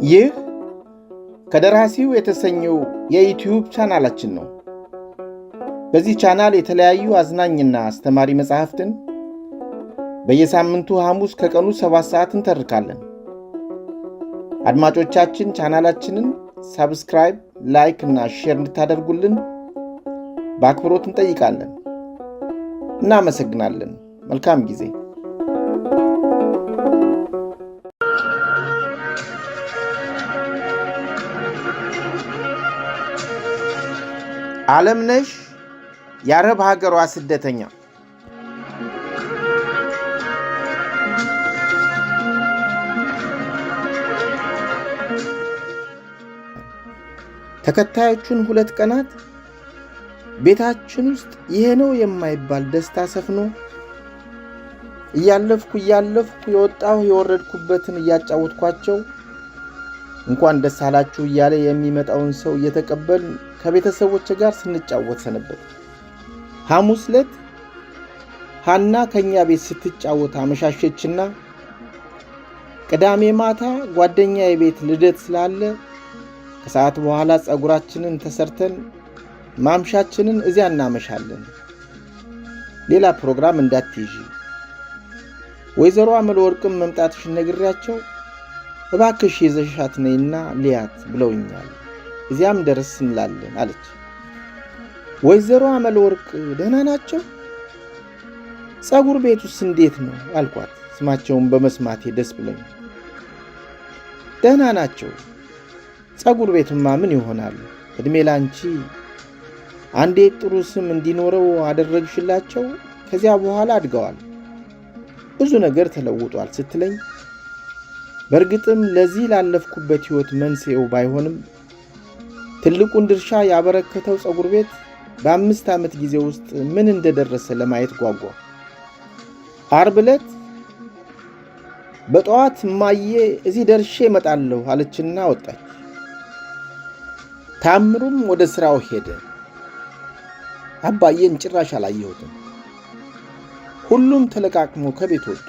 ይህ ከደራሲው የተሰኘው የዩትዩብ ቻናላችን ነው። በዚህ ቻናል የተለያዩ አዝናኝና አስተማሪ መጽሐፍትን በየሳምንቱ ሐሙስ ከቀኑ 7 ሰዓት እንተርካለን። አድማጮቻችን ቻናላችንን subscribe፣ like እና share እንድታደርጉልን በአክብሮት እንጠይቃለን። እናመሰግናለን። መልካም ጊዜ። ዓለምነሽ የአረብ ሀገሯ ስደተኛ። ተከታዮቹን 2 ቀናት ቤታችን ውስጥ ይሄ ነው የማይባል ደስታ ሰፍኖ እያለፍኩ እያለፍኩ የወጣሁ የወረድኩበትን እያጫወትኳቸው እንኳን ደስ አላችሁ እያለ የሚመጣውን ሰው እየተቀበልን ከቤተሰቦቼ ጋር ስንጫወት ሰነበት። ሐሙስ ዕለት ሐና ከኛ ቤት ስትጫወት አመሻሸችና ቅዳሜ ማታ ጓደኛዬ ቤት ልደት ስላለ ከሰዓት በኋላ ጸጉራችንን ተሰርተን ማምሻችንን እዚያ እናመሻለን፣ ሌላ ፕሮግራም እንዳትይዢ፣ ወይዘሮ አመለወርቅም መምጣትሽን ነግሬያቸው እባክሽ ይዘሻት ነይና ልያት ብለውኛል፣ እዚያም ደረስ እንላለን አለች። ወይዘሮ አመለወርቅ ደህና ናቸው? ጸጉር ቤቱስ እንዴት ነው አልኳት፣ ስማቸውን በመስማቴ ደስ ብሎኝ። ደህና ናቸው። ጸጉር ቤቱማ ምን ይሆናል? እድሜ ላንቺ አንዴ ጥሩ ስም እንዲኖረው አደረግሽላቸው። ከዚያ በኋላ አድገዋል፣ ብዙ ነገር ተለውጧል ስትለኝ በእርግጥም ለዚህ ላለፍኩበት ሕይወት መንስኤው ባይሆንም ትልቁን ድርሻ ያበረከተው ጸጉር ቤት በ5 ዓመት ጊዜ ውስጥ ምን እንደደረሰ ለማየት ጓጓ። ዓርብ ዕለት በጠዋት እማዬ እዚህ ደርሼ እመጣለሁ አለችና ወጣች። ታምሩም ወደ ሥራው ሄደ። አባዬን ጭራሽ አላየሁትም። ሁሉም ተለቃቅሞ ከቤት ወጡ።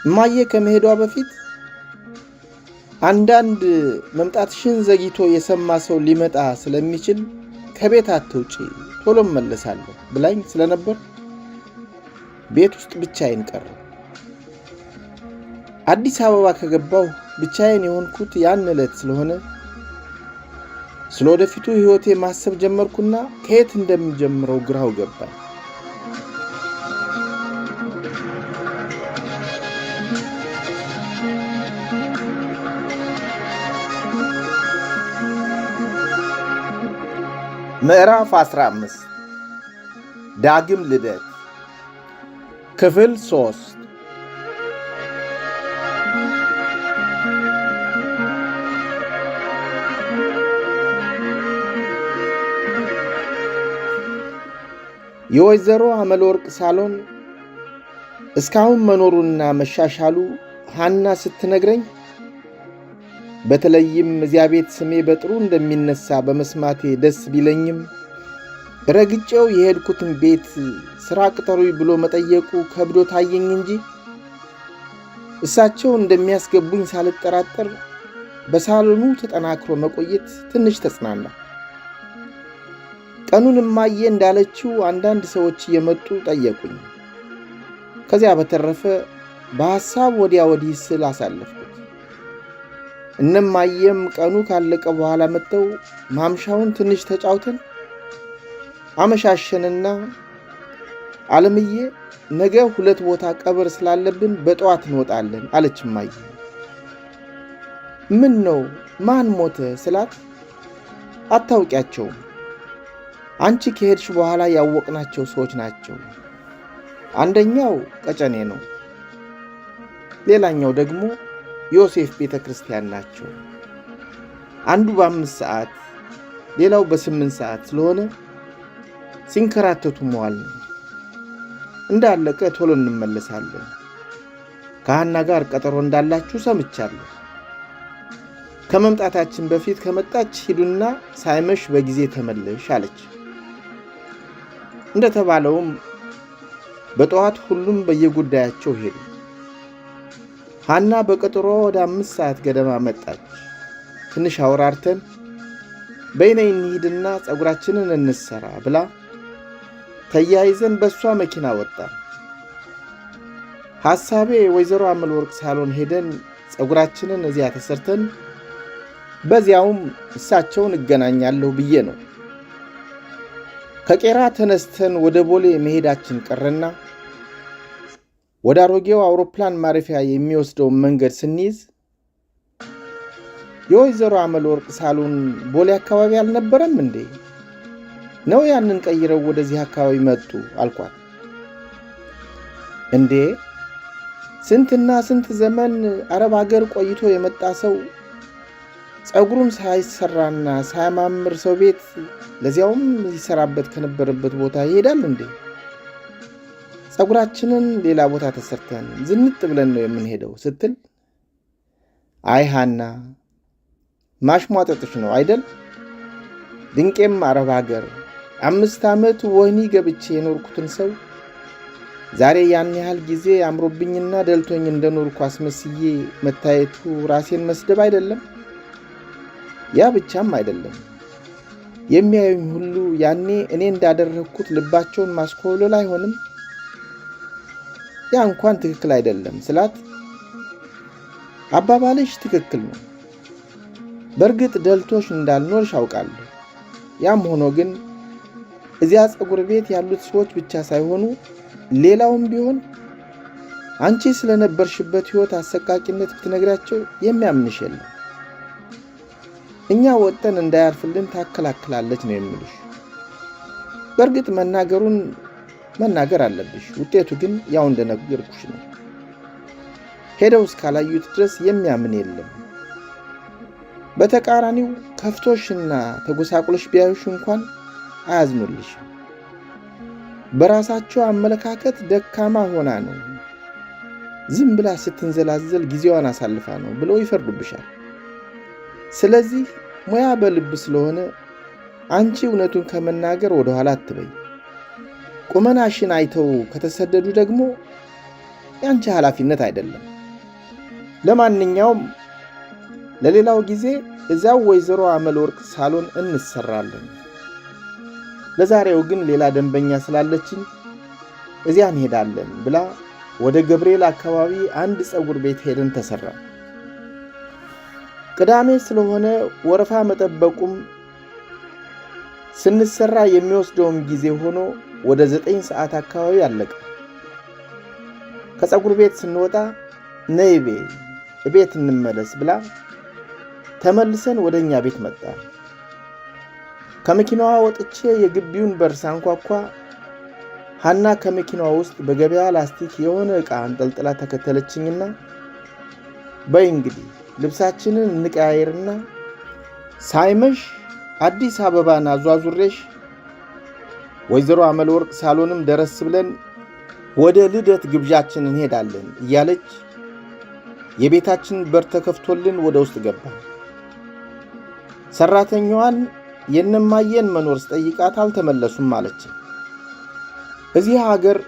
እማዬ ከመሄዷ በፊት አንዳንድ መምጣትሽን ዘግይቶ የሰማ ሰው ሊመጣ ስለሚችል ከቤት አትውጪ፣ ቶሎ እመለሳለሁ ብላኝ ስለነበር ቤት ውስጥ ብቻዬን ቀረሁ። አዲስ አበባ ከገባሁ ብቻዬን የሆንኩት ያን ዕለት ስለሆነ ስለወደፊቱ ሕይወቴ ማሰብ ጀመርኩና ከየት እንደምጀምረው ግራው ገባኝ። ምዕራፍ 15 ዳግም ልደት ክፍል 3። የወይዘሮ አመለወርቅ ሳሎን እስካሁን መኖሩና መሻሻሉ ሐና ስትነግረኝ በተለይም እዚያ ቤት ስሜ በጥሩ እንደሚነሳ በመስማቴ ደስ ቢለኝም ረግጬው የሄድኩትን ቤት ሥራ ቅጠሩኝ ብሎ መጠየቁ ከብዶ ታየኝ እንጂ እሳቸው እንደሚያስገቡኝ ሳልጠራጠር በሳሎኑ ተጠናክሮ መቆየት ትንሽ ተጽናና። ቀኑን እማዬ እንዳለችው አንዳንድ ሰዎች እየመጡ ጠየቁኝ። ከዚያ በተረፈ በሐሳብ ወዲያ ወዲህ ስል አሳለፍኩት። እነማየም ቀኑ ካለቀ በኋላ መጥተው ማምሻውን ትንሽ ተጫውተን አመሻሸንና አለምዬ ነገ 2 ቦታ ቀብር ስላለብን በጠዋት እንወጣለን አለች እማዬ። ምን ነው ማን ሞተ ስላት አታውቂያቸውም፣ አንቺ ከሄድሽ በኋላ ያወቅናቸው ሰዎች ናቸው። አንደኛው ቀጨኔ ነው፣ ሌላኛው ደግሞ ዮሴፍ ቤተክርስቲያን ናቸው። አንዱ በ5 ሰዓት ሌላው በ8 ሰዓት ስለሆነ ሲንከራተቱ መዋል ነው። እንዳለቀ ቶሎ እንመለሳለን። ከሐና ጋር ቀጠሮ እንዳላችሁ ሰምቻለሁ። ከመምጣታችን በፊት ከመጣች ሂዱና ሳይመሽ በጊዜ ተመለሽ አለች። እንደተባለውም በጠዋት ሁሉም በየጉዳያቸው ሄዱ። ሐና በቀጠሮ ወደ 5 ሰዓት ገደማ መጣች። ትንሽ አወራርተን በይ ነይ እንሂድና ፀጉራችንን እንሰራ ብላ ተያይዘን በእሷ መኪና ወጣን። ሐሳቤ ወይዘሮ አመልወርቅ ሳሎን ሄደን ፀጉራችንን እዚያ ተሰርተን በዚያውም እሳቸውን እገናኛለሁ ብዬ ነው። ከቄራ ተነስተን ወደ ቦሌ መሄዳችን ቀረና ወደ አሮጌው አውሮፕላን ማረፊያ የሚወስደውን መንገድ ስንይዝ የወይዘሮ አመልወርቅ ሳሎን ቦሌ አካባቢ አልነበረም እንዴ? ነው ያንን ቀይረው ወደዚህ አካባቢ መጡ አልኳት። እንዴ፣ ስንትና ስንት ዘመን አረብ አገር ቆይቶ የመጣ ሰው ፀጉሩን ሳይሰራና ሳያማምር ሰው ቤት፣ ለዚያውም ይሰራበት ከነበረበት ቦታ ይሄዳል እንዴ? ፀጉራችንን ሌላ ቦታ ተሰርተን ዝንጥ ብለን ነው የምንሄደው ስትል፣ አይ ሃና፣ ማሽሟጠጥሽ ነው አይደል? ድንቄም አረብ አገር 5 ዓመት ወህኒ ገብቼ የኖርኩትን ሰው ዛሬ ያን ያህል ጊዜ አምሮብኝና ደልቶኝ እንደኖርኩ አስመስዬ መታየቱ ራሴን መስደብ አይደለም? ያ ብቻም አይደለም። የሚያዩኝ ሁሉ ያኔ እኔ እንዳደረግኩት ልባቸውን ማስኮብለል አይሆንም? ያ እንኳን ትክክል አይደለም ስላት፣ አባባልሽ ትክክል ነው። በእርግጥ ደልቶሽ እንዳልኖርሽ አውቃለሁ። ያም ሆኖ ግን እዚያ ፀጉር ቤት ያሉት ሰዎች ብቻ ሳይሆኑ ሌላውም ቢሆን አንቺ ስለነበርሽበት ሕይወት አሰቃቂነት ብትነግሪያቸው የሚያምንሽ የለም። እኛ ወጥተን እንዳያርፍልን ታከላክላለች ነው የሚሉሽ። በእርግጥ መናገሩን መናገር አለብሽ። ውጤቱ ግን ያው እንደነገርኩሽ ነው። ሄደው እስካላዩት ድረስ የሚያምን የለም። በተቃራኒው ከፍቶሽና ተጎሳቁለሽ ቢያዩሽ እንኳን አያዝኑልሽም። በራሳቸው አመለካከት ደካማ ሆና ነው፣ ዝም ብላ ስትንዘላዘል ጊዜዋን አሳልፋ ነው ብለው ይፈርዱብሻል። ስለዚህ ሙያ በልብ ስለሆነ አንቺ እውነቱን ከመናገር ወደኋላ አትበይ። ቁመናሽን አይተው ከተሰደዱ ደግሞ የአንቺ ኃላፊነት አይደለም። ለማንኛውም ለሌላው ጊዜ እዚያው ወይዘሮ አመልወርቅ ሳሎን እንሰራለን። ለዛሬው ግን ሌላ ደንበኛ ስላለችኝ እዚያ እንሄዳለን ብላ ወደ ገብርኤል አካባቢ አንድ ፀጉር ቤት ሄደን ተሰራ። ቅዳሜ ስለሆነ ወረፋ መጠበቁም ስንሰራ የሚወስደውም ጊዜ ሆኖ ወደ 9 ሰዓት አካባቢ አለቀ። ከፀጉር ቤት ስንወጣ ነይቤ እቤት እንመለስ ብላ ተመልሰን ወደ እኛ ቤት መጣ። ከመኪናዋ ወጥቼ የግቢውን በር ሳንኳኳ ሐና ከመኪናዋ ውስጥ በገበያ ላስቲክ የሆነ ዕቃ አንጠልጥላ ተከተለችኝና በይ እንግዲህ ልብሳችንን እንቀያየርና ሳይመሽ አዲስ አበባን አዟዙሬሽ ወይዘሮ አመልወርቅ ሳሎንም ደረስ ብለን ወደ ልደት ግብዣችን እንሄዳለን እያለች የቤታችን በር ተከፍቶልን ወደ ውስጥ ገባ። ሰራተኛዋን የነማየን መኖር ስጠይቃት አልተመለሱም አለች። እዚህ ሀገር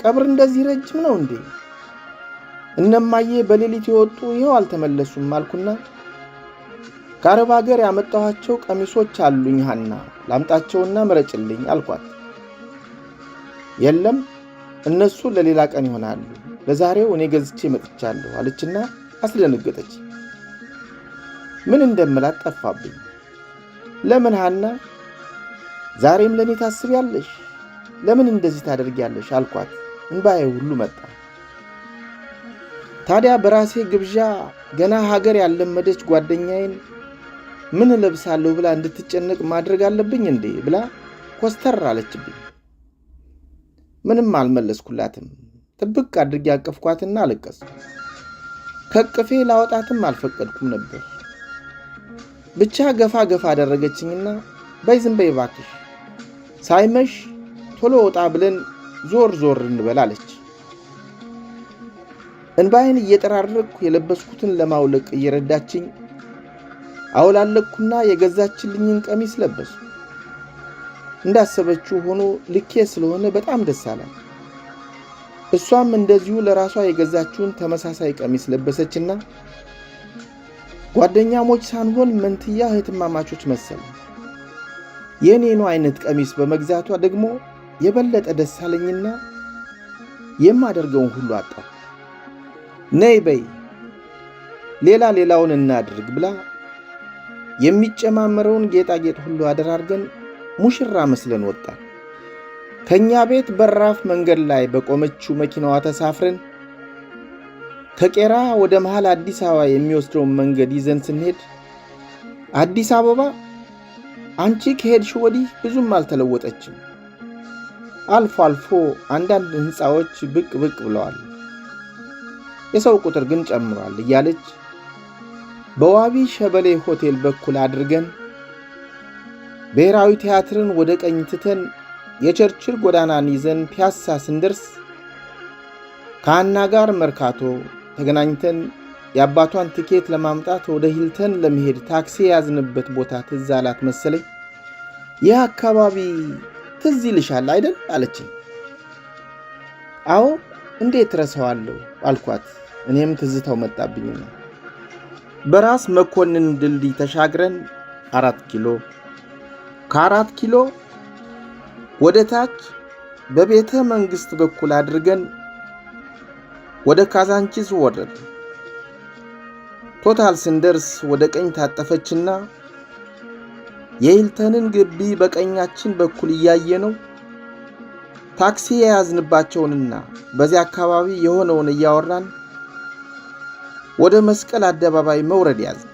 ቀብር እንደዚህ ረጅም ነው እንዴ? እነማዬ በሌሊት የወጡ ይኸው አልተመለሱም አልኩና ከአረብ ሀገር ያመጣኋቸው ቀሚሶች አሉኝ ሐና፣ ላምጣቸውና ምረጭልኝ አልኳት። የለም፣ እነሱ ለሌላ ቀን ይሆናሉ፣ ለዛሬው እኔ ገዝቼ መጥቻለሁ አለችና አስደነገጠች። ምን እንደምላት ጠፋብኝ። ለምን ሐና ዛሬም ለእኔ ታስቢያለሽ? ለምን እንደዚህ ታደርጊያለሽ? አልኳት። እንባዬ ሁሉ መጣ። ታዲያ በራሴ ግብዣ ገና ሀገር ያልለመደች ጓደኛዬን ምን እለብሳለሁ ብላ እንድትጨነቅ ማድረግ አለብኝ እንዴ ብላ ኮስተር አለችብኝ። ምንም አልመለስኩላትም። ጥብቅ አድርጌ አቀፍኳትና አለቀስኩ። ከእቅፌ ላወጣትም አልፈቀድኩም ነበር። ብቻ ገፋ ገፋ አደረገችኝና በይ ዝም በይ እባክሽ፣ ሳይመሽ ቶሎ ወጣ ብለን ዞር ዞር እንበል አለች። እንባዬን እየጠራረግኩ የለበስኩትን ለማውለቅ እየረዳችኝ አውላለቅኩና የገዛችልኝን ቀሚስ ለበስኩ። እንዳሰበችው ሆኖ ልኬ ስለሆነ በጣም ደስ አላት። እሷም እንደዚሁ ለራሷ የገዛችውን ተመሳሳይ ቀሚስ ለበሰችና ጓደኛሞች ሳንሆን መንትያ እህትማማቾች መሰል። የእኔኑ አይነት ቀሚስ በመግዛቷ ደግሞ የበለጠ ደስ አለኝና የማደርገውን ሁሉ አጣሁ። ነይ በይ ሌላ ሌላውን እናድርግ ብላ የሚጨማመረውን ጌጣጌጥ ሁሉ አደራርገን ሙሽራ መስለን ወጣን። ከእኛ ቤት በራፍ መንገድ ላይ በቆመችው መኪናዋ ተሳፍረን ከቄራ ወደ መሃል አዲስ አበባ የሚወስደውን መንገድ ይዘን ስንሄድ አዲስ አበባ አንቺ ከሄድሽ ወዲህ ብዙም አልተለወጠችም። አልፎ አልፎ አንዳንድ ሕንፃዎች ብቅ ብቅ ብለዋል፣ የሰው ቁጥር ግን ጨምሯል እያለች በዋቢ ሸበሌ ሆቴል በኩል አድርገን ብሔራዊ ቲያትርን ወደ ቀኝ ትተን የቸርችል ጎዳናን ይዘን ፒያሳ ስንደርስ ከአና ጋር መርካቶ ተገናኝተን የአባቷን ትኬት ለማምጣት ወደ ሂልተን ለመሄድ ታክሲ የያዝንበት ቦታ ትዝ አላት መሰለኝ። ይህ አካባቢ ትዝ ይልሻል አይደል አለችኝ። አዎ እንዴት ረሳዋለሁ አልኳት። እኔም ትዝታው መጣብኝና በራስ መኮንን ድልድይ ተሻግረን 4 ኪሎ፣ ከ4 ኪሎ ወደ ታች በቤተ መንግሥት በኩል አድርገን ወደ ካዛንቺስ ወረድን። ቶታል ስንደርስ ወደ ቀኝ ታጠፈችና የሂልተንን ግቢ በቀኛችን በኩል እያየ ነው ታክሲ የያዝንባቸውንና በዚያ አካባቢ የሆነውን እያወራን ወደ መስቀል አደባባይ መውረድ ያዝን።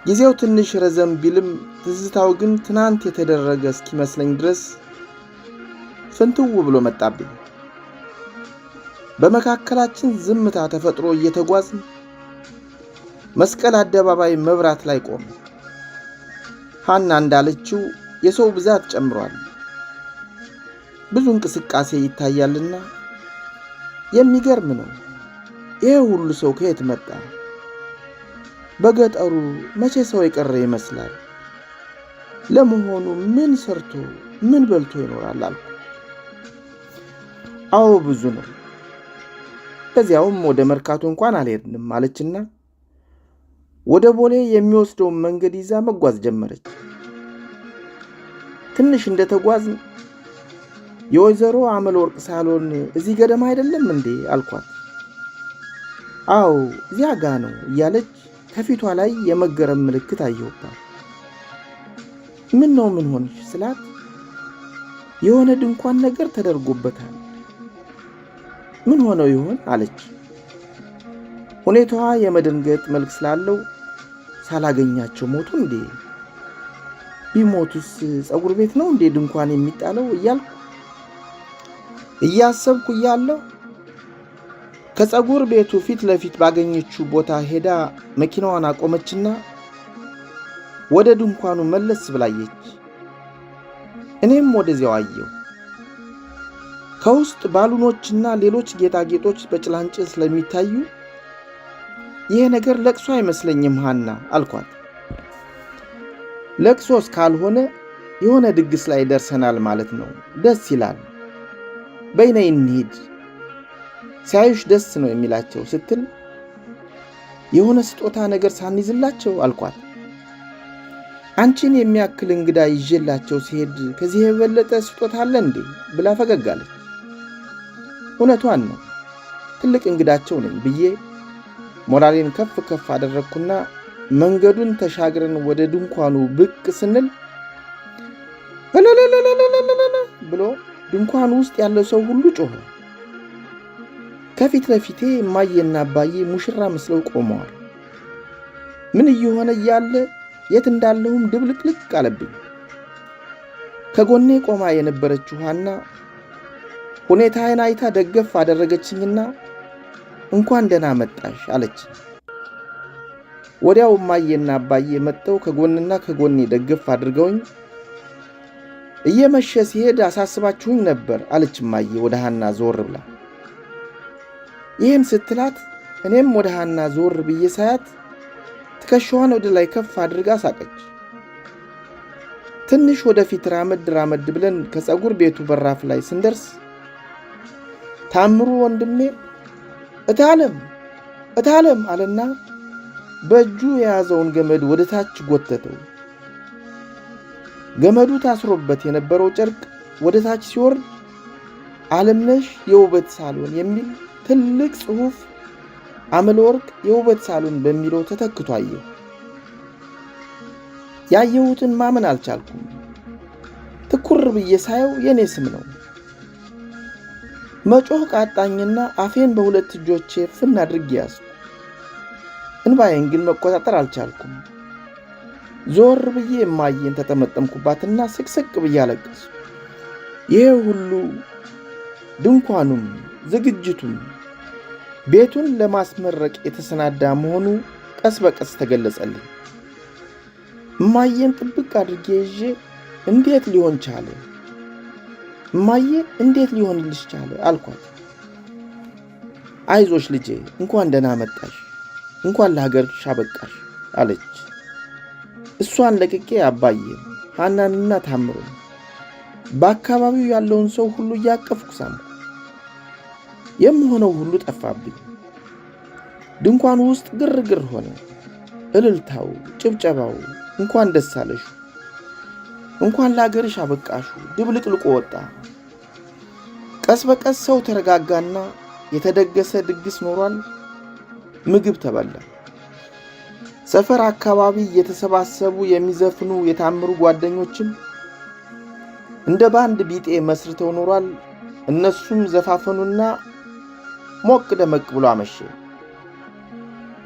ጊዜው ትንሽ ረዘም ቢልም ትዝታው ግን ትናንት የተደረገ እስኪመስለኝ ድረስ ፍንትው ብሎ መጣብኝ። በመካከላችን ዝምታ ተፈጥሮ እየተጓዝን መስቀል አደባባይ መብራት ላይ ቆመ። ሐና እንዳለችው የሰው ብዛት ጨምሯል፣ ብዙ እንቅስቃሴ ይታያልና የሚገርም ነው። ይሄ ሁሉ ሰው ከየት መጣ? በገጠሩ መቼ ሰው የቀረ ይመስላል? ለመሆኑ ምን ሰርቶ ምን በልቶ ይኖራል አልኩ። አዎ ብዙ ነው፣ በዚያውም ወደ መርካቶ እንኳን አልሄድንም አለችና ወደ ቦሌ የሚወስደውን መንገድ ይዛ መጓዝ ጀመረች። ትንሽ እንደተጓዝን የወይዘሮ አመለወርቅ ሳሎን እዚህ ገደማ አይደለም እንዴ አልኳት። አዎ እዚያ ጋ ነው እያለች ከፊቷ ላይ የመገረም ምልክት አየሁባት። ምን ነው ምን ሆንሽ ስላት የሆነ ድንኳን ነገር ተደርጎበታል። ምን ሆነው ይሆን አለች። ሁኔታዋ የመደንገጥ መልክ ስላለው ሳላገኛቸው ሞቱ እንዴ? ቢሞቱስ ፀጉር ቤት ነው እንዴ ድንኳን የሚጣለው እያልኩ እያሰብኩ እያለሁ ከፀጉር ቤቱ ፊት ለፊት ባገኘችው ቦታ ሄዳ መኪናዋን አቆመችና ወደ ድንኳኑ መለስ ብላየች። እኔም ወደዚያው አየሁ። ከውስጥ ባሉኖችና ሌሎች ጌጣጌጦች በጭላንጭል ስለሚታዩ ይሄ ነገር ለቅሶ አይመስለኝም ሐና አልኳት። ለቅሶስ ካልሆነ የሆነ ድግስ ላይ ደርሰናል ማለት ነው። ደስ ይላል። በይ ነይ እንሂድ፣ ሲያዩሽ ደስ ነው የሚላቸው ስትል የሆነ ስጦታ ነገር ሳንይዝላቸው አልኳት። አንቺን የሚያክል እንግዳ ይዤላቸው ሲሄድ ከዚህ የበለጠ ስጦታ አለ እንዴ ብላ ፈገግ አለች። እውነቷን ነው፣ ትልቅ እንግዳቸው ነኝ ብዬ ሞራሌን ከፍ ከፍ አደረግኩና መንገዱን ተሻግረን ወደ ድንኳኑ ብቅ ስንል እለለለለለለለ ብሎ ድንኳኑ ውስጥ ያለው ሰው ሁሉ ጮኸ። ከፊት ለፊቴ እማዬና አባዬ ሙሽራ መስለው ቆመዋል። ምን እየሆነ እያለ የት እንዳለሁም ድብልቅልቅ አለብኝ። ከጎኔ ቆማ የነበረችው ሐና ሁኔታዬን አይታ ደገፍ አደረገችኝና እንኳን ደህና መጣሽ አለች። ወዲያው እማዬና አባዬ መጥተው ከጎንና ከጎኔ ደገፍ አድርገውኝ እየመሸ ሲሄድ አሳስባችሁኝ ነበር አለች እማዬ ወደ ሐና ዞር ብላ። ይህን ስትላት እኔም ወደ ሐና ዞር ብዬ ሳያት ትከሻዋን ወደ ላይ ከፍ አድርጋ ሳቀች። ትንሽ ወደፊት ራመድ ራመድ ብለን ከፀጉር ቤቱ በራፍ ላይ ስንደርስ ታምሩ ወንድሜ እታለም እታለም አለና በእጁ የያዘውን ገመድ ወደ ታች ጎተተው። ገመዱ ታስሮበት የነበረው ጨርቅ ወደ ታች ሲወርድ ዓለምነሽ የውበት ሳሎን የሚል ትልቅ ጽሑፍ አመለወርቅ የውበት ሳሎን በሚለው ተተክቶ አየሁ። ያየሁትን ማመን አልቻልኩም። ትኩር ብዬ ሳየው የእኔ ስም ነው። መጮህ ቃጣኝና አፌን በሁለት እጆቼ ፍን አድርጌ ያዝኩ። እንባዬን ግን መቆጣጠር አልቻልኩም። ዞር ብዬ እማዬን ተጠመጠምኩባትና ስቅስቅ ብዬ አለቀስኩ። ይሄ ሁሉ ድንኳኑም ዝግጅቱም ቤቱን ለማስመረቅ የተሰናዳ መሆኑ ቀስ በቀስ ተገለጸልኝ። እማዬን ጥብቅ አድርጌ ይዤ እንዴት ሊሆን ቻለ? እማዬ እንዴት ሊሆንልሽ ቻለ? አልኳት። አይዞሽ ልጄ፣ እንኳን ደህና መጣሽ፣ እንኳን ለሀገርሽ አበቃሽ አለች። እሷን ለቅቄ አባዬን፣ ሐናንና ታምሩን በአካባቢው ያለውን ሰው ሁሉ እያቀፍኩ ሳምኩ። የምሆነው ሁሉ ጠፋብኝ። ድንኳኑ ውስጥ ግርግር ሆነ። እልልታው፣ ጭብጨባው፣ እንኳን ደስ አለሹ፣ እንኳን ለአገርሽ አበቃሹ ድብልቅልቆ ወጣ። ቀስ በቀስ ሰው ተረጋጋና የተደገሰ ድግስ ኖሯል። ምግብ ተበላ። ሰፈር አካባቢ እየተሰባሰቡ የሚዘፍኑ የታምሩ ጓደኞችም እንደ ባንድ ቢጤ መስርተው ኖሯል። እነሱም ዘፋፈኑና ሞቅ ደመቅ ብሎ አመሸ።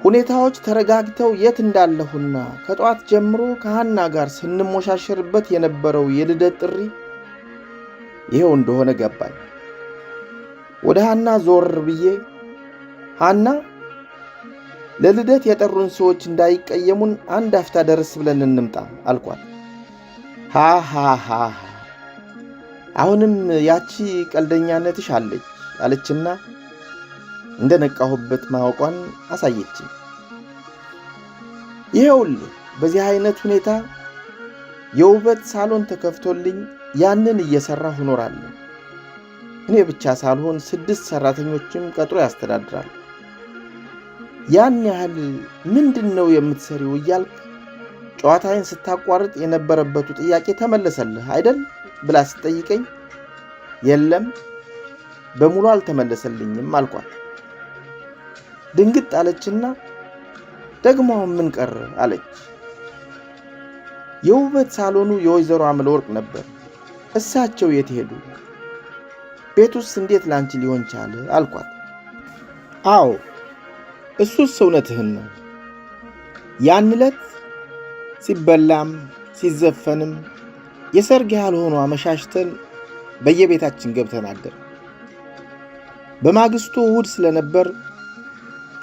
ሁኔታዎች ተረጋግተው የት እንዳለሁና ከጠዋት ጀምሮ ከሐና ጋር ስንሞሻሸርበት የነበረው የልደት ጥሪ ይኸው እንደሆነ ገባኝ። ወደ ሐና ዞር ብዬ ሐና፣ ለልደት የጠሩን ሰዎች እንዳይቀየሙን አንድ አፍታ ደረስ ብለን እንምጣ አልኳት። ሃሃሃ አሁንም ያቺ ቀልደኛነትሽ አለች አለችና እንደነቃሁበት ማወቋን አሳየችኝ። ይኸውልህ በዚህ አይነት ሁኔታ የውበት ሳሎን ተከፍቶልኝ ያንን እየሠራሁ እኖራለሁ። እኔ ብቻ ሳልሆን 6 ሠራተኞችም ቀጥሮ ያስተዳድራል። ያን ያህል ምንድን ነው የምትሰሪው እያልክ ጨዋታዬን ስታቋርጥ የነበረበቱ ጥያቄ ተመለሰልህ አይደል ብላ ስትጠይቀኝ የለም በሙሉ አልተመለሰልኝም አልኳት። ድንግጥ አለችና ደግሞ አሁን ምን ቀረ አለች። የውበት ሳሎኑ የወይዘሮ አመለወርቅ ነበር። እሳቸው የት ሄዱ? ቤቱስ እንዴት ላንቺ ሊሆን ቻለ አልኳት። አዎ እሱስ እውነትህን ነው። ያን ዕለት ሲበላም ሲዘፈንም የሰርግ ያህል ሆኖ አመሻሽተን በየቤታችን ገብተን አደር። በማግስቱ እሁድ ስለነበር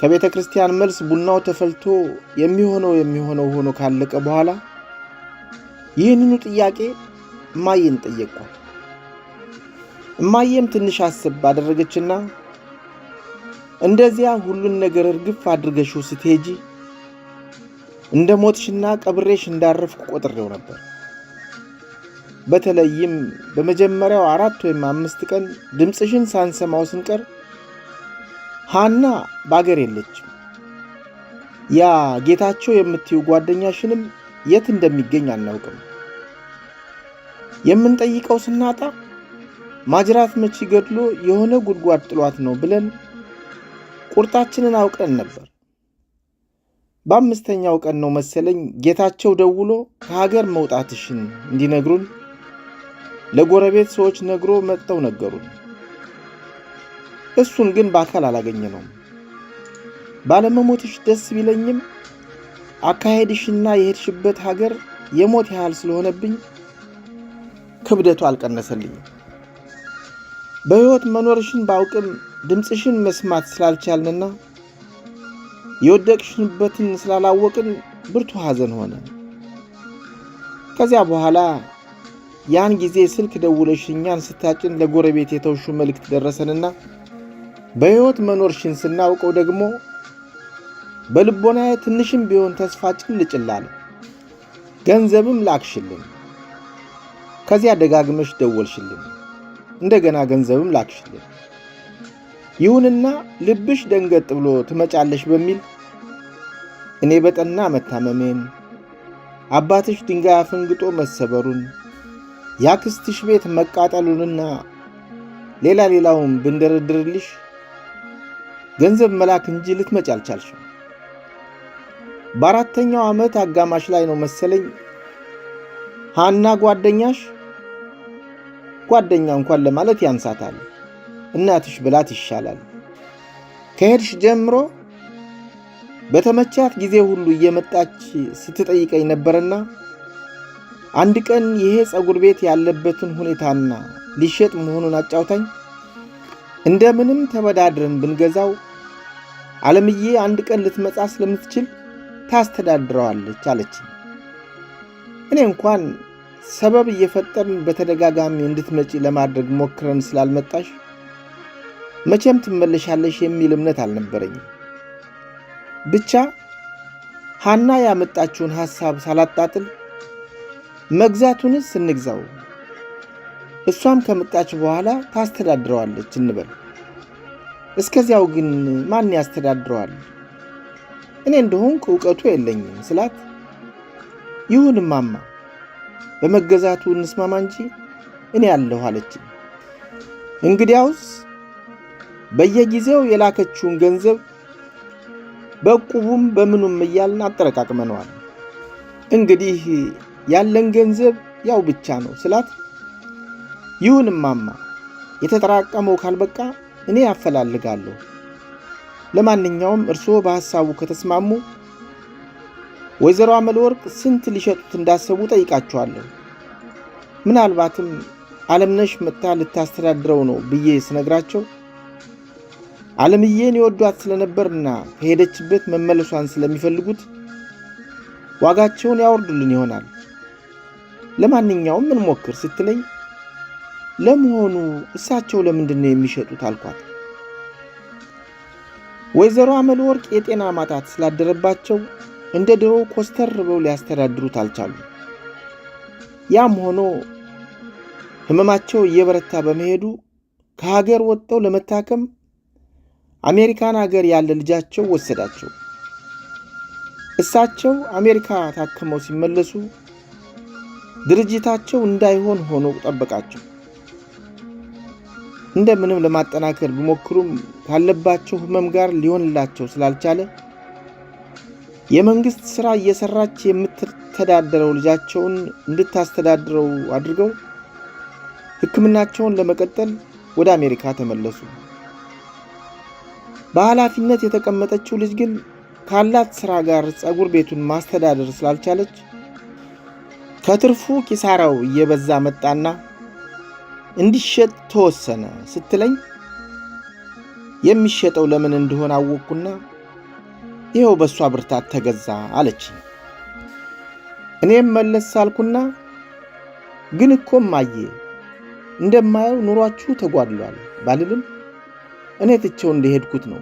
ከቤተ ክርስቲያን መልስ ቡናው ተፈልቶ የሚሆነው የሚሆነው ሆኖ ካለቀ በኋላ ይህንኑ ጥያቄ እማዬን ጠየቅኳት። እማዬም ትንሽ አስብ አደረገችና እንደዚያ ሁሉን ነገር እርግፍ አድርገሽው ስትሄጂ እንደ ሞትሽና ቀብሬሽ እንዳረፍኩ ቆጥሬው ነበር። በተለይም በመጀመሪያው 4 ወይም 5 ቀን ድምፅሽን ሳንሰማው ስንቀር ሐና ባገር የለችም፣ ያ ጌታቸው የምትይው ጓደኛሽንም የት እንደሚገኝ አናውቅም። የምንጠይቀው ስናጣ ማጅራት መቺ ገድሎ የሆነ ጉድጓድ ጥሏት ነው ብለን ቁርጣችንን አውቀን ነበር። በ5ኛው ቀን ነው መሰለኝ ጌታቸው ደውሎ ከሀገር መውጣትሽን እንዲነግሩን ለጎረቤት ሰዎች ነግሮ መጥተው ነገሩን። እሱን ግን በአካል አላገኘነውም። ባለመሞትሽ ደስ ቢለኝም አካሄድሽና የሄድሽበት ሀገር የሞት ያህል ስለሆነብኝ ክብደቱ አልቀነሰልኝም። በሕይወት መኖርሽን ባውቅም ድምፅሽን መስማት ስላልቻልንና የወደቅሽበትን ስላላወቅን ብርቱ ሐዘን ሆነ። ከዚያ በኋላ ያን ጊዜ ስልክ ደውለሽ እኛን ስታጭን ለጎረቤት የተውሹ መልእክት ደረሰንና በሕይወት መኖርሽን ስናውቀው ደግሞ በልቦናዬ ትንሽም ቢሆን ተስፋ ጭልጭል አለ። ገንዘብም ላክሽልን። ከዚያ ደጋግመሽ ደወልሽልን። እንደገና ገንዘብም ላክሽልን። ይሁንና ልብሽ ደንገጥ ብሎ ትመጫለሽ በሚል እኔ በጠና መታመሜን፣ አባትሽ ድንጋይ አፈንግጦ መሰበሩን፣ ያክስትሽ ቤት መቃጠሉንና ሌላ ሌላውን ብንደረድርልሽ ገንዘብ መላክ እንጂ ልትመጪ አልቻልሽም። በ4ኛው ዓመት አጋማሽ ላይ ነው መሰለኝ ሐና ጓደኛሽ፣ ጓደኛ እንኳን ለማለት ያንሳታል፣ እናትሽ ብላት ይሻላል፣ ከሄድሽ ጀምሮ በተመቻት ጊዜ ሁሉ እየመጣች ስትጠይቀኝ ነበርና አንድ ቀን ይሄ ፀጉር ቤት ያለበትን ሁኔታና ሊሸጥ መሆኑን አጫውታኝ እንደምንም ተበዳድረን ብንገዛው ዓለምዬ አንድ ቀን ልትመጣ ስለምትችል ታስተዳድረዋለች አለችኝ። እኔ እንኳን ሰበብ እየፈጠርን በተደጋጋሚ እንድትመጪ ለማድረግ ሞክረን ስላልመጣሽ መቼም ትመለሻለሽ የሚል እምነት አልነበረኝም። ብቻ ሐና ያመጣችውን ሐሳብ ሳላጣጥል መግዛቱንስ እንግዛው፣ እሷም ከመጣች በኋላ ታስተዳድረዋለች እንበል። እስከዚያው ግን ማን ያስተዳድረዋል? እኔ እንደሆንኩ ዕውቀቱ የለኝም ስላት፣ ይሁን እማማ በመገዛቱ እንስማማ እንጂ እኔ አለሁ አለችኝ። እንግዲያውስ በየጊዜው የላከችውን ገንዘብ በዕቁቡም በምኑም እያልን አጠረቃቅመነዋል። እንግዲህ ያለን ገንዘብ ያው ብቻ ነው ስላት፣ ይሁን እማማ የተጠራቀመው ካልበቃ እኔ አፈላልጋለሁ። ለማንኛውም እርስዎ በሐሳቡ ከተስማሙ ወይዘሮ አመለወርቅ ስንት ሊሸጡት እንዳሰቡ ጠይቃቸዋለሁ። ምናልባትም ዓለምነሽ መጥታ ልታስተዳድረው ነው ብዬ ስነግራቸው ዓለምዬን የወዷት ስለነበርና ከሄደችበት መመለሷን ስለሚፈልጉት ዋጋቸውን ያወርዱልን ይሆናል። ለማንኛውም እንሞክር ስትለኝ፣ ለመሆኑ እሳቸው ለምንድን ነው የሚሸጡት አልኳት። ወይዘሮ አመለወርቅ የጤና ማጣት ስላደረባቸው እንደ ድሮ ኮስተር ብለው ሊያስተዳድሩት አልቻሉም። ያም ሆኖ ሕመማቸው እየበረታ በመሄዱ ከሀገር ወጥተው ለመታከም አሜሪካን ሀገር ያለ ልጃቸው ወሰዳቸው። እሳቸው አሜሪካ ታክመው ሲመለሱ ድርጅታቸው እንዳይሆን ሆኖ ጠበቃቸው። እንደምንም ለማጠናከር ቢሞክሩም ካለባቸው ሕመም ጋር ሊሆንላቸው ስላልቻለ የመንግስት ሥራ እየሰራች የምትተዳደረው ልጃቸውን እንድታስተዳድረው አድርገው ሕክምናቸውን ለመቀጠል ወደ አሜሪካ ተመለሱ። በኃላፊነት የተቀመጠችው ልጅ ግን ካላት ሥራ ጋር ፀጉር ቤቱን ማስተዳደር ስላልቻለች ከትርፉ ኪሳራው እየበዛ መጣና እንዲሸጥ ተወሰነ ስትለኝ የሚሸጠው ለምን እንደሆነ አወቅኩና ይኸው በሷ ብርታት ተገዛ አለች። እኔም መለስ አልኩና ግን እኮ እማዬ እንደማየው ኑሯችሁ ተጓድሏል ባልልም እኔ ትቼው እንደሄድኩት ነው።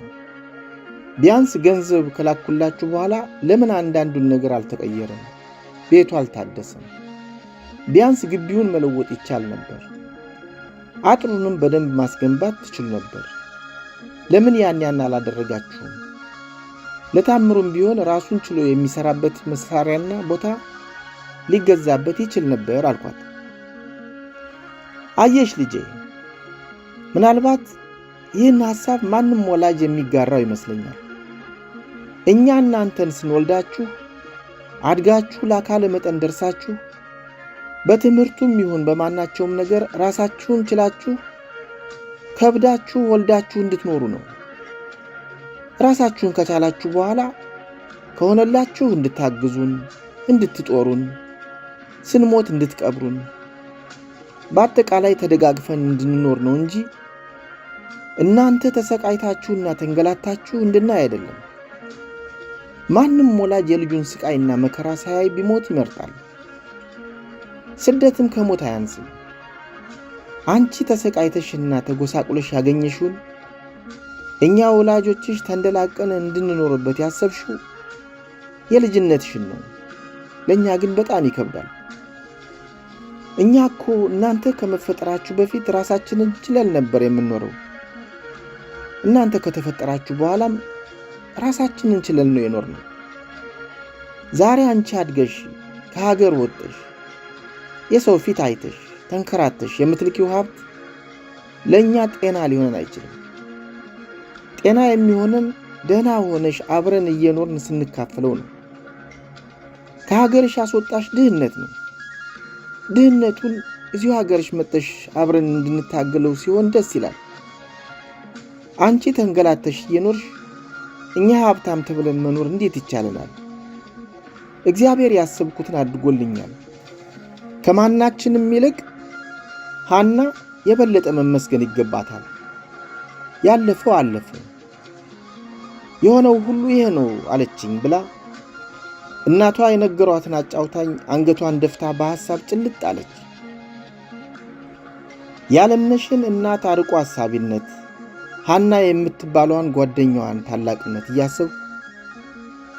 ቢያንስ ገንዘብ ከላኩላችሁ በኋላ ለምን አንዳንዱን ነገር አልተቀየረም? ቤቱ አልታደሰም? ቢያንስ ግቢውን መለወጥ ይቻል ነበር። አጥሩንም በደንብ ማስገንባት ትችሉ ነበር። ለምን ያን ያን አላደረጋችሁም? ለታምሩም ቢሆን ራሱን ችሎ የሚሰራበት መሳሪያና ቦታ ሊገዛበት ይችል ነበር አልኳት። አየሽ ልጄ፣ ምናልባት ይህን ሐሳብ ማንም ወላጅ የሚጋራው ይመስለኛል። እኛ እናንተን ስንወልዳችሁ አድጋችሁ ለአካለ መጠን ደርሳችሁ በትምህርቱም ይሁን በማናቸውም ነገር ራሳችሁን ችላችሁ ከብዳችሁ ወልዳችሁ እንድትኖሩ ነው። ራሳችሁን ከቻላችሁ በኋላ ከሆነላችሁ እንድታግዙን፣ እንድትጦሩን፣ ስንሞት እንድትቀብሩን፣ በአጠቃላይ ተደጋግፈን እንድንኖር ነው እንጂ እናንተ ተሰቃይታችሁና ተንገላታችሁ እንድናይ አይደለም። ማንም ወላጅ የልጁን ስቃይና መከራ ሳያይ ቢሞት ይመርጣል። ስደትም ከሞት አያንስም። አንቺ ተሰቃይተሽና ተጎሳቁለሽ ያገኘሽውን እኛ ወላጆችሽ ተንደላቀን እንድንኖርበት ያሰብሽው የልጅነትሽን ነው። ለእኛ ግን በጣም ይከብዳል። እኛ እኮ እናንተ ከመፈጠራችሁ በፊት ራሳችንን ችለን ነበር የምንኖረው። እናንተ ከተፈጠራችሁ በኋላም ራሳችንን ችለን ነው የኖርነው። ዛሬ አንቺ አድገሽ ከሀገር ወጥተሽ የሰው ፊት አይተሽ ተንከራተሽ የምትልኪው ሀብት ለእኛ ጤና ሊሆነን አይችልም። ጤና የሚሆነን ደህና ሆነሽ አብረን እየኖርን ስንካፈለው ነው። ከሀገርሽ ያስወጣሽ ድህነት ነው። ድህነቱን እዚሁ ሀገርሽ መጥተሽ አብረን እንድንታገለው ሲሆን ደስ ይላል። አንቺ ተንገላተሽ እየኖርሽ እኛ ሀብታም ተብለን መኖር እንዴት ይቻለናል? እግዚአብሔር ያሰብኩትን አድርጎልኛል። ከማናችንም ይልቅ ሐና የበለጠ መመስገን ይገባታል። ያለፈው አለፈ፣ የሆነው ሁሉ ይሄ ነው አለችኝ ብላ እናቷ የነገሯትን አጫውታኝ አንገቷን ደፍታ በሐሳብ ጭልጥ አለች። የዓለምነሽን እናት አርቆ አሳቢነት፣ ሐና የምትባለዋን ጓደኛዋን ታላቅነት እያሰብኩ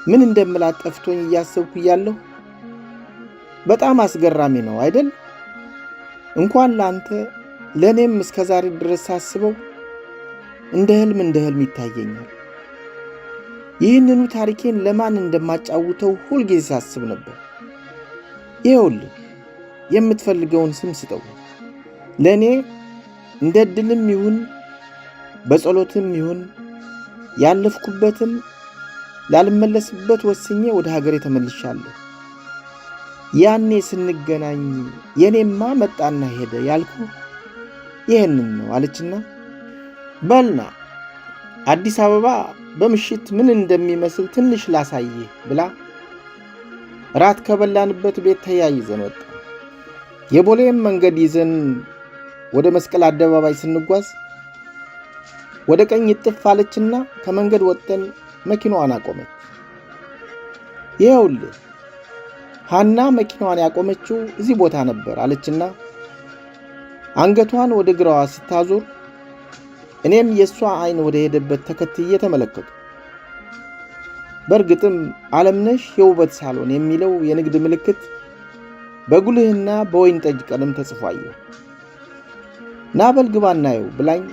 ምን እንደምላት ጠፍቶኝ እያሰብኩ እያለሁ በጣም አስገራሚ ነው አይደል? እንኳን ለአንተ ለእኔም እስከ ዛሬ ድረስ ሳስበው እንደ ህልም እንደ ህልም ይታየኛል። ይህንኑ ታሪኬን ለማን እንደማጫውተው ሁልጊዜ ሳስብ ነበር። ይኸውልህ የምትፈልገውን ስም ስጠው። ለእኔ እንደ ዕድልም ይሁን በጸሎትም ይሁን ያለፍኩበትን ላልመለስበት ወስኜ ወደ ሀገሬ ተመልሻለሁ። ያኔ ስንገናኝ የኔማ መጣና ሄደ ያልኩ ይህንን ነው አለችና፣ በልና አዲስ አበባ በምሽት ምን እንደሚመስል ትንሽ ላሳይህ ብላ ራት ከበላንበት ቤት ተያይዘን ወጣ። የቦሌም መንገድ ይዘን ወደ መስቀል አደባባይ ስንጓዝ ወደ ቀኝ እጥፍ አለችና ከመንገድ ወጥተን መኪናዋን አቆመች። ይኸውልህ ሐና መኪናዋን ያቆመችው እዚህ ቦታ ነበር አለችና አንገቷን ወደ ግራዋ ስታዞር እኔም የእሷ ዓይን ወደ ሄደበት ተከትዬ ተመለከቱ። በእርግጥም ዓለምነሽ የውበት ሳሎን የሚለው የንግድ ምልክት በጉልህና በወይን ጠጅ ቀለም ተጽፎ አየሁ። ና በል ግባ እናየው ብላኝ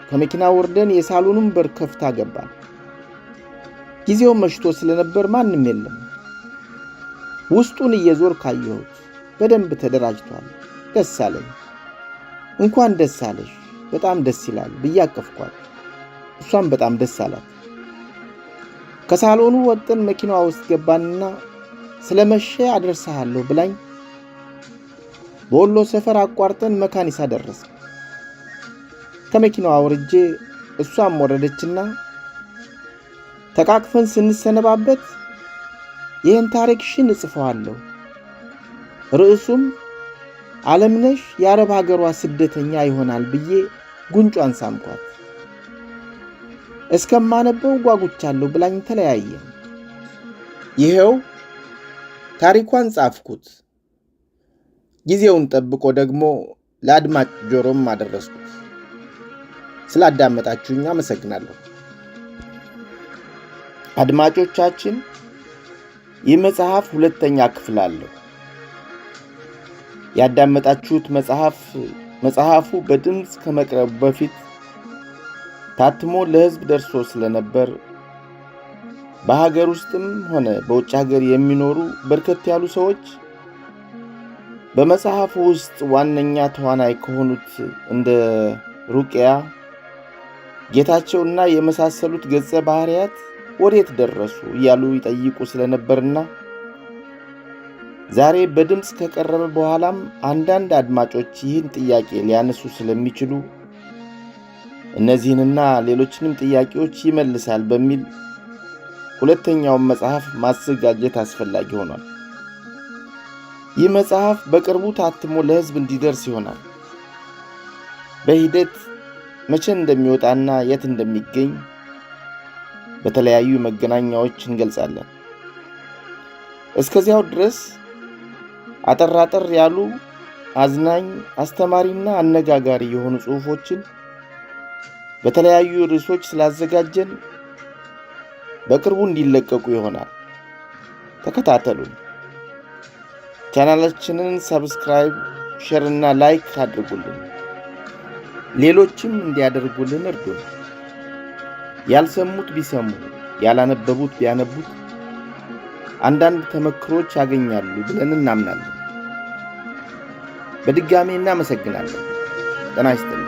ከመኪና ወርደን የሳሎኑን በር ከፍታ ገባን። ጊዜው መሽቶ ስለነበር ማንም የለም። ውስጡን እየዞር ካየሁት በደንብ ተደራጅቷል። ደስ አለኝ። እንኳን ደስ አለሽ፣ በጣም ደስ ይላል ብዬ አቀፍኳት። እሷም በጣም ደስ አላት። ከሳሎኑ ወጥን መኪናዋ ውስጥ ገባንና ስለ መሸ አደርሰሃለሁ ብላኝ በወሎ ሰፈር አቋርጠን መካኒሳ ደረስን። ከመኪናዋ ወርጄ እሷም ወረደችና ተቃቅፈን ስንሰነባበት ይህን ታሪክሽን እጽፈዋለሁ፣ ርዕሱም ዓለምነሽ የአረብ ሀገሯ ስደተኛ ይሆናል ብዬ ጉንጯን ሳምኳት። እስከማነበው ጓጉቻለሁ ብላኝ ተለያየ። ይኸው ታሪኳን ጻፍኩት። ጊዜውን ጠብቆ ደግሞ ለአድማጭ ጆሮም አደረስኩት። ስላዳመጣችሁኝ አመሰግናለሁ። አድማጮቻችን፣ ይህ መጽሐፍ ሁለተኛ ክፍል አለው። ያዳመጣችሁት መጽሐፍ መጽሐፉ በድምፅ ከመቅረቡ በፊት ታትሞ ለሕዝብ ደርሶ ስለነበር በሀገር ውስጥም ሆነ በውጭ ሀገር የሚኖሩ በርከት ያሉ ሰዎች በመጽሐፉ ውስጥ ዋነኛ ተዋናይ ከሆኑት እንደ ሩቅያ፣ ጌታቸውና የመሳሰሉት ገጸ ባህሪያት ወዴት ደረሱ እያሉ ይጠይቁ ስለነበርና ዛሬ በድምፅ ከቀረበ በኋላም አንዳንድ አድማጮች ይህን ጥያቄ ሊያነሱ ስለሚችሉ እነዚህንና ሌሎችንም ጥያቄዎች ይመልሳል በሚል ሁለተኛውን መጽሐፍ ማዘጋጀት አስፈላጊ ሆኗል። ይህ መጽሐፍ በቅርቡ ታትሞ ለሕዝብ እንዲደርስ ይሆናል። በሂደት መቼ እንደሚወጣና የት እንደሚገኝ በተለያዩ መገናኛዎች እንገልጻለን። እስከዚያው ድረስ አጠር አጠር ያሉ አዝናኝ፣ አስተማሪና አነጋጋሪ የሆኑ ጽሑፎችን በተለያዩ ርዕሶች ስላዘጋጀን በቅርቡ እንዲለቀቁ ይሆናል። ተከታተሉን። ቻናላችንን subscribe፣ share ና like አድርጉልን። ሌሎችም እንዲያደርጉልን እርዱን። ያልሰሙት ቢሰሙ፣ ያላነበቡት ቢያነቡት አንዳንድ ተመክሮች ያገኛሉ ብለን እናምናለን። በድጋሜ እናመሰግናለን። ጤና ይስጥልን።